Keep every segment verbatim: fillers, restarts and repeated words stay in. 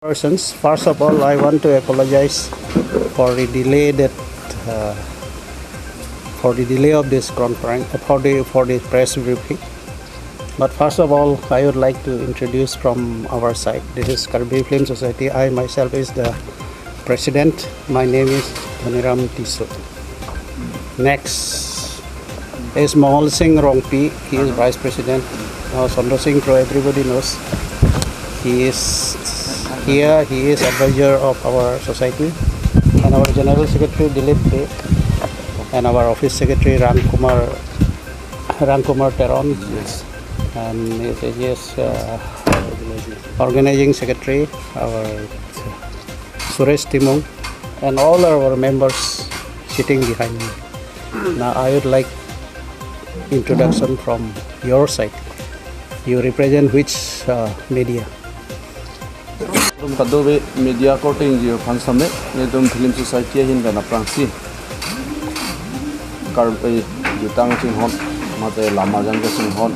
Persons, first of all, I want to apologize for the delay that, uh, for the delay of this conference, for the, for the press briefing. But first of all, I would like to introduce from our side. This is Karbi Film Society. I myself is the president. My name is Dhaniram Tisso. Next is Mongol Singh Rongpi. He is vice president. Uh, Chandra Singh Kro, everybody knows. He is here. He is advisor of our society. And our general secretary Dilip Dey. And our office secretary Ram Kumar, Ram Kumar Teron. Yes. And he is, he is, uh, organizing secretary, our Suresh Timung, and all our members sitting behind me. Now I would like introduction from your side. You represent which, uh, media? Nelitum kadokave media korte ingjir aphan sitame, nelitum Film Society ahin pen aphrangsi Kar, eh, jutang chinghon, mate lamarjan kachinghon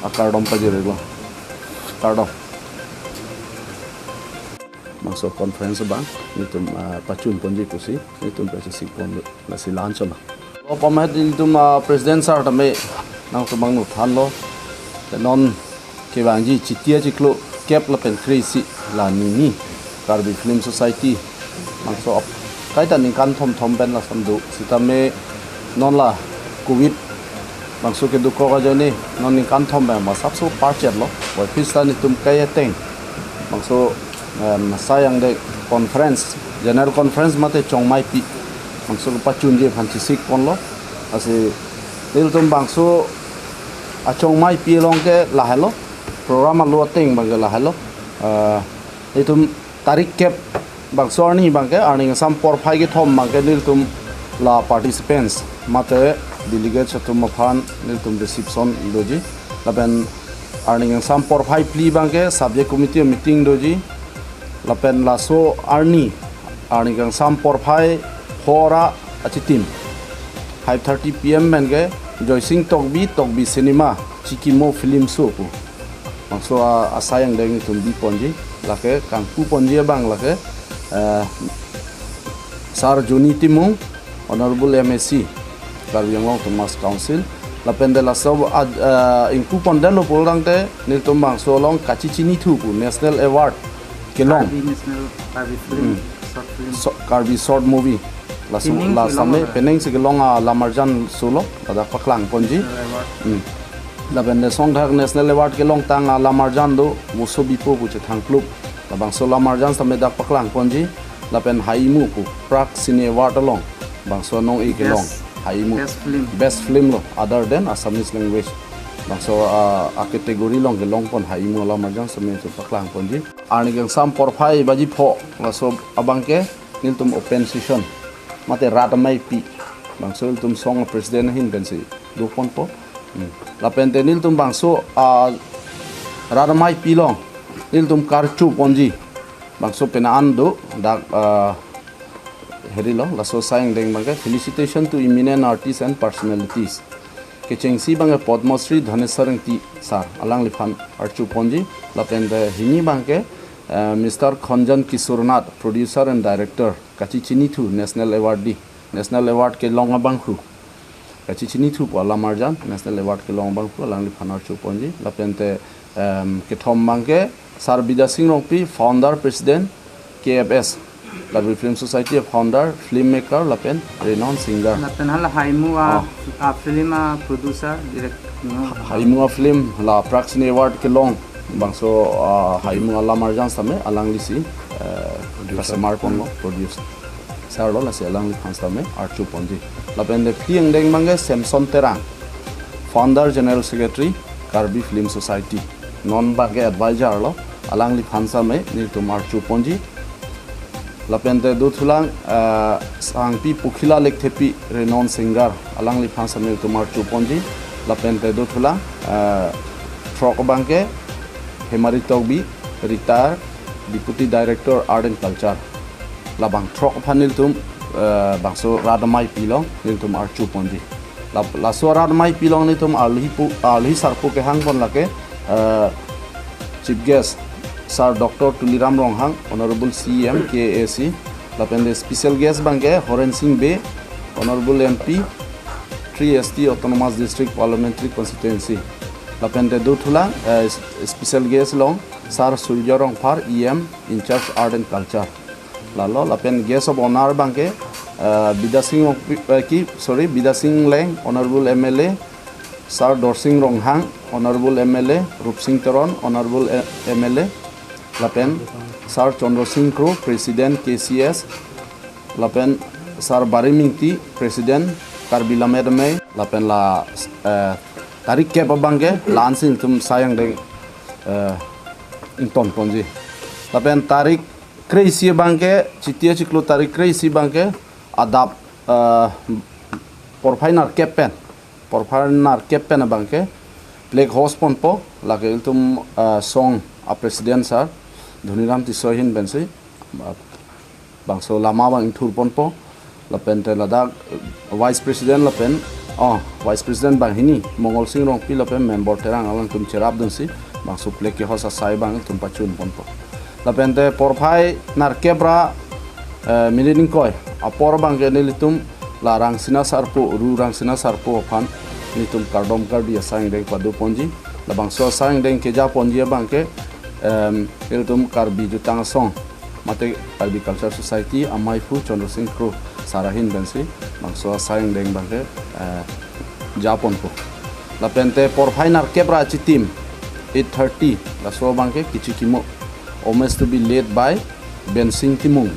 akardom pajir-iklo. Kardom. Bangso conference abang nelitum, ah, pachun ponji pusi nelitum pachesik pon, lasi la-anchotlo. Lo pamet nelitum, ah, president sir tame nangtum abang nuthanlo. Te non kevangji Chiti achiklo kep lapen kre-isi la nini Karbi Film Society bangso ap-, kaita ningkan thomthom pen lason do. Sitame non la covid bangso kedokok ajoine non ningkan thom pen masapso parchetlo. Puvoiphit sita nelitum kai ateng bangso, em, asai angdeng conference, general conference mate chongmaipi bangso kepachunji aphan chesik ponlo. Lasi nelitum bangso achongmaipi along ke lahelo, program alo ateng abang ke lahelo. Ah, nelitum tarik kep bangso arni abang ke, arni kangsam porphai kethom abang ke nelitum la participants mate delegates atum aphan nelitum reception doji. Lapen arni kangsam porphai phli abang ke subject committee meeting doji. Lapen laso arni, arni kangsam porphai pho ra achitim, five thirty P M pen ke Joysing Tokbi, Tokbi Cinema, Chikimo Film Show pu bangso a-, asai angdeng nelitum bi ponji, lake kangpu ponji abang lake, eh, Sir Joni Timung, Honorable M A C, Karbi Anglong Autonomous Council, lapen de laso a-, eh, ingpu pondetlo pulo tangte, nelitum bangso along kachichinithu pu National Award kelong. Karbi National, Karbi Film, Hmm. Short Film. So, Karbi Short Movie. Laso, Pining la kelong sitame ada. Penang si kelong alamarjan solo, ladak paklang ponji. National Award. Hmm. Lapen de songthak National Award kelongtang alamarjan do, Muso Bipo pu Chethangplup. Labangso alamarjan sitame dak paklang ponji. Lapen Haimu pu Prague Cine Award along bangso anong-e kelong. Best, Haimu. Best film. Best film lo, other than Assamese language. Bangso, ah, a-category along kelong pon Haimu alamarjan sitame nelitum paklang ponji. Arni kangsam porphai baji pho, laso abang ke nelitum open session mate rat ameipi. Bangso nelitum song president ahin pensi do ponpo. Hmm. Lapen te nelitum bangso, ah, rat ameipi along nelitum karcho ponji. Bangso penang an do dak, ah, heri lo, laso asai angdeng abang ke, "Felicitation to eminent artists and personalities." Kechengsi abang ke Padma Shri Dhaneswar Engti sir, alangliphan archo ponji. Lapen te hini abang ke, eh, Mister Khonjan Kishore Nath, producer and director, kachichinithu National Award di. National Award kelong abangphu. Kachichinithu pu alamarjan, National Award kelong abangphu, alangliphan archo ponji. Lapen te, em, kethom abang ke, Sir Bidya Singh Rongpi, founder, president, K F S, Karbi Film Society founder, filmmaker, lapen renowned singer. Lapen hala Haimu a, Ah. a film a producer, direct, no? Haimu a film la Prague Cine Award kelong bangso, ah, Haimu alamarjan sitame alanglisi, eh, Producer. Kasemar ponlo, producer. Sir lo, lasi alangliphan sitame archo ponji. Lapen te phli angdeng abang ke Samson Terang, founder, general secretary, Karbi Film Society. Non abang ke advisor lo, alangliphan sitame nelitum archo ponji. Lapen te dothulang, eh, Sangpi Pukhila Lekthepi, renowned singer, alangliphan sitame nelitum archo ponji. Lapen te dothulang, eh, throk abang ke Hemari Tokbi, retired Deputy Director, Art and Culture. Labang throk aphan nelitum, eh, bangso rat ameipi along nelitum archo ponji. La, laso rat ameipi along nelitum alohi pu, alohi sarpo kehang pon lake, eh, chief guest, Sir Doctor Tuliram Ronghang, Honorable C E M K A A C, lapen the special guest abangke Horen Sing Bey, Honorable M P, three S T Autonomous District Parliamentary Constituency. Lapen the dothulang, eh, special guest along Sir Surjya Rongphar, E M in charge Art and Culture. Lalo, lapen guest of honor abangke, eh, Bidya Sing Rongpi-, eh, ki, sorry, Bidya Sing Engleng, Honorable M L A, Sir Dorsing Ronghang, Honorable M L A, Rupsing Teron, Honorable, eh, M L A, lapen Sir Chandra Sing Kro, President K C S, lapen Sir Barim Ingti, President Karbi Lammet Amei, lapen la, eh, tarik kep abangke, la-an si nelitum asai angdeng, eh, ingtonponji. Lapen tarik kre-isi abangke, Chiti achiklo tarik kre-isi abangke, adap, eh, porphai nerkep pen, porphai nerkep pen abangke, flag hoist ponpo, lake ilitum, eh, song a-President Sir Dhoniram Tisso ahin pensi, eh, bangso lama abang ingthurponpo, lapen te ladak, eh, Vice President lapen, oh, Vice President banghini, Mongol Sing Rongpi lapen Member Terang alangtum cherapdunsi, bangso flag ke-hoist asai abang ilitum pachunponpo. Lapen te porphai nerkep ra, eh, minit ingkoi apor abangke nelitum la Rangsina Sarpo, Ru Rangsina Sarpo aphan nelitum kardom kardi asai angdeng padoponji. Labangso asai angdeng kejaponji abangke, em, ilitum Karbi Jutang Asong, mate Karbi Culture Society, amaiphu Chandra Sing Kro sir ahin pensi, bangso asai angdeng abangke, eh, japonpo. Lapen te porphai nerkep ra achitim, eight thirty, laso abangke kichikimo. Homage to be laid by Bensing Timung,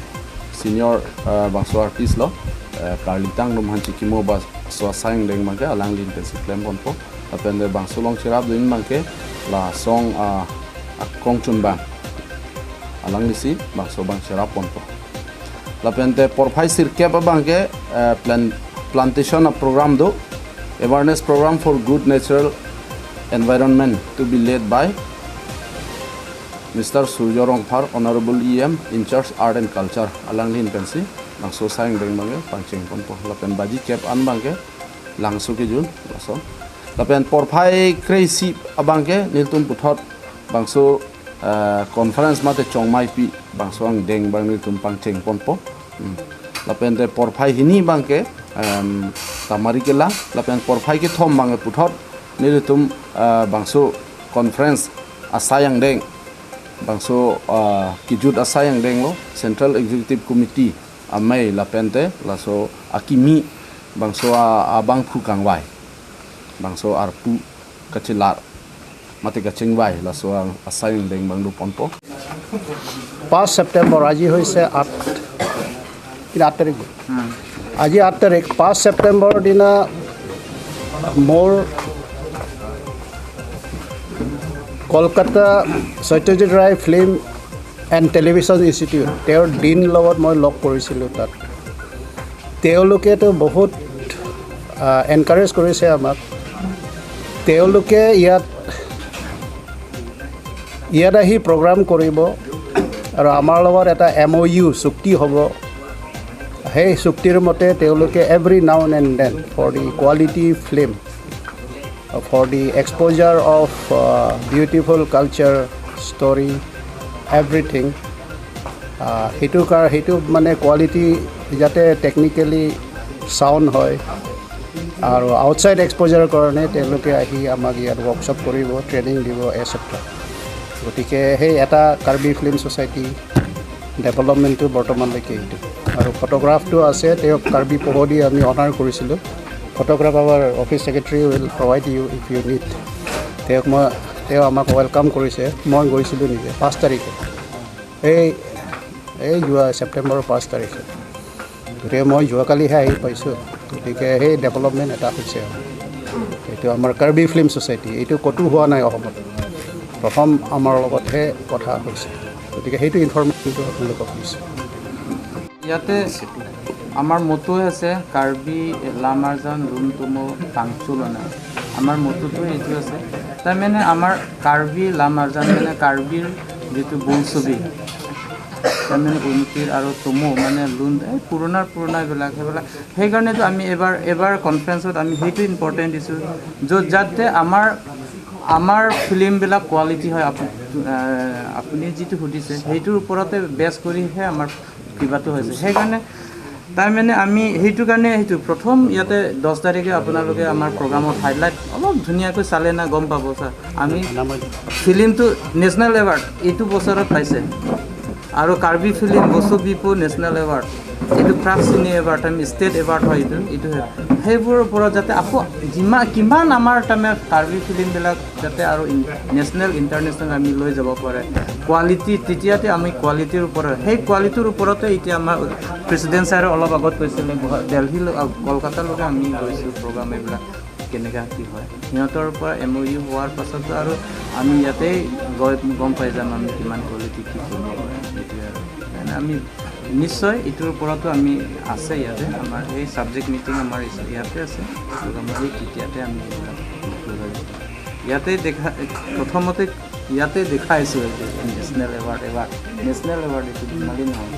senior, eh, bangso artist lo, eh, Karlitang atum aphan chikimo bangso asai angdeng abangke alangli ahin pensi klemponpo. Lapen te bangso along cherapdun abangke la song, ah, akongchun abang, alanglisi bangso abang cherapponpo. Lapen te porphai sirkep abangke, eh, plan-, plantation a-program do, awareness program for good natural environment to be led by Mister Surjya Rongphar, Honorable E M in charge Art and Culture, alangli ahin pensi bangso asai angdeng abangke pangchengponpo. Lapen baji kep an abangke Langso kejun, laso. Lapen porphai kre-isi abangke nelitum puthot bangso, eh, conference mate chongmaipi bangso angdeng abang nelitum pangchengponpo. Hmm. Lapen te porphai hini abangke, em, Tamari Kelang, lapen porphai kethom abangke puthot nelitum, eh, bangso conference asai angdeng, bangso, eh, kejut asai angdeng lo, Central Executive Committee amei lapen te laso akimi bangso a-, abangphu kangvai, bangso arpu kachelar mate kachingvai, laso ang asai angdeng abang doponpo. পাঁচ ছেপ্টেম্বৰ, আজি হৈছে আঠ, কি আঠ তাৰিখ? আজি আঠ তাৰিখ, পাঁচ ছেপ্টেম্বৰ দিনা মোৰ কলকাতা সত্যজিৎ ৰায় ফিল্ম এণ্ড টেলিভিছন ইনষ্টিটিউট, তেওঁৰ ডিন লগত মই লগ কৰিছিলোঁ তাত। তেওঁলোকেতো বহুত, আহ, এনকাৰেজ কৰিছে আমাক। তেওঁলোকে ইয়াত, ইয়াত আহি প্ৰগ্ৰাম কৰিব আৰু আমাৰ লগত এটা এম অ' ইউ চুক্তি হ'ব। সেই চুক্তিৰ মতে তেওঁলোকে every now and then for the quality film, for the exposure of, uh, beautiful culture, story, everything, আহ, সেইটো কাৰ-, সেইটো মানে কোৱালিটি যাতে টেকনিকেলি চাউণ্ড হয় আৰু আউটছাইড এক্সপ'জাৰৰ কাৰণে তেওঁলোকে আহি আমাক ইয়াত ৱৰ্কশ্বপ কৰিব, ট্ৰেইনিং দিব, এটচেট্ৰা। গতিকে সেই এটা কাৰ্বি ফিল্ম ছ'চাইটি ডেভেলপমেণ্টটো বৰ্তমানলৈকে এইটো। আৰু ফটোগ্ৰাফটো আছে, তেওঁক কাৰ্বি পহু দি আমি অনাৰ কৰিছিলোঁ। Photograph our office secretary will provide you if you need. তেওঁক মই, তেওঁ আমাক ৱেলকাম কৰিছে। মই গৈছিলোঁ নিজে পাঁচ তাৰিখে, এই, এই যোৱা ছেপ্টেম্বৰৰ পাঁচ তাৰিখে। গতিকে মই যোৱাকালিহে আহি পাইছোঁ। গতিকে সেই ডেভেলপমেণ্ট এটা হৈছে আৰু। এইটো আমাৰ কাৰ্বি ফিল্ম ছ'চাইটি, এইটো ক'তো হোৱা নাই অসমত, প্ৰথম আমাৰ লগতহে কথা হৈছে। গতিকে সেইটো ইনফৰমেশ্যনটো আপোনালোকক দিছোঁ। ইয়াতে আমাৰ মটো আছে কাৰ্বি লামাৰজান লুন টুমৌ টাংচুল অনা। আমাৰ মটোতো এইটো আছে। তাৰমানে আমাৰ কাৰ্বি লামাৰজান মানে কাৰ্বিৰ যিটো বোলছবি, তাৰমানে উনপিৰ আৰু টুমৌ মানে লুন, এই পুৰণা পুৰণা এইবিলাক, সেইবিলাক। সেইকাৰণেতো আমি এবাৰ, এবাৰ কনফাৰেন্সত আমি সেইটো ইম্পৰ্টেণ্ট দিছোঁ, য'ত যাতে আমাৰ আমাৰ ফিল্মবিলাক কোৱালিটি হয়, আপু- আহ, আপুনি যিটো সুধিছে সেইটোৰ ওপৰতে বেছ কৰিহে আমাৰ কিবাটো হৈছে। সেইকাৰণে তাৰমানে আমি সেইটো কাৰণে সেইটো প্ৰথম ইয়াতে দহ তাৰিখে আপোনালোকে আমাৰ প্ৰগ্ৰামত হাইলাইট অলপ ধুনীয়াকৈ চালে না গম পাব ছাৰ। আমি ফিল্মটো নেশ্যনেল এৱাৰ্ড এইটো বছৰত পাইছে, আৰু কাৰ্বি ফিল্ম বছু বিপু নেশ্যনেল এৱাৰ্ড, এইটো প্ৰাগ চিনে এৱাৰ্ড, আমি ষ্টেট এৱাৰ্ড হয় এইটো, এইটো হয়। সেইবোৰৰ ওপৰত যাতে আকৌ যিমান কিমান আমাৰ তাৰমানে কাৰ্বি ফিল্মবিলাক যাতে আৰু নেশ্যনেল ইণ্টাৰনেশ্যনেল আমি লৈ যাব পাৰে কোৱালিটি, তেতিয়াতে আমি কোৱালিটিৰ ওপৰত, সেই কোৱালিটিৰ ওপৰতে এতিয়া আমাৰ প্ৰেচিডেণ্ট ছাৰে অলপ আগত কৈছিলে গুৱা- দেলহি ল- আ, কলকাতালৈকে আমি গৈছোঁ প্ৰগ্ৰাম এইবিলাক কেনেকা কি হয়। সিহঁতৰ পৰা এম অ' ইউ হোৱাৰ পাছতো আৰু আমি ইয়াতেই গৈ গম পাই যাম আমি কিমান কোৱালিটি কি কৰিব পাৰে, সেইটোৱে আৰু। সেইকাৰণে আমি নিশ্চয় এইটোৰ ওপৰতো আমি আছে ইয়াতে, আমাৰ এই ছাবজেক্ট মিটিং আমাৰ ইছ- ইয়াতে আছে, প্ৰগ্ৰাম সেই তেতিয়াতে আমি এইবিলাক হেৰি কৰিব। ইয়াতে দেখা, প্ৰথমতে ইয়াতে দেখাইছোঁ এইটো national award, award, national award এইটো ধেমালি নহয়।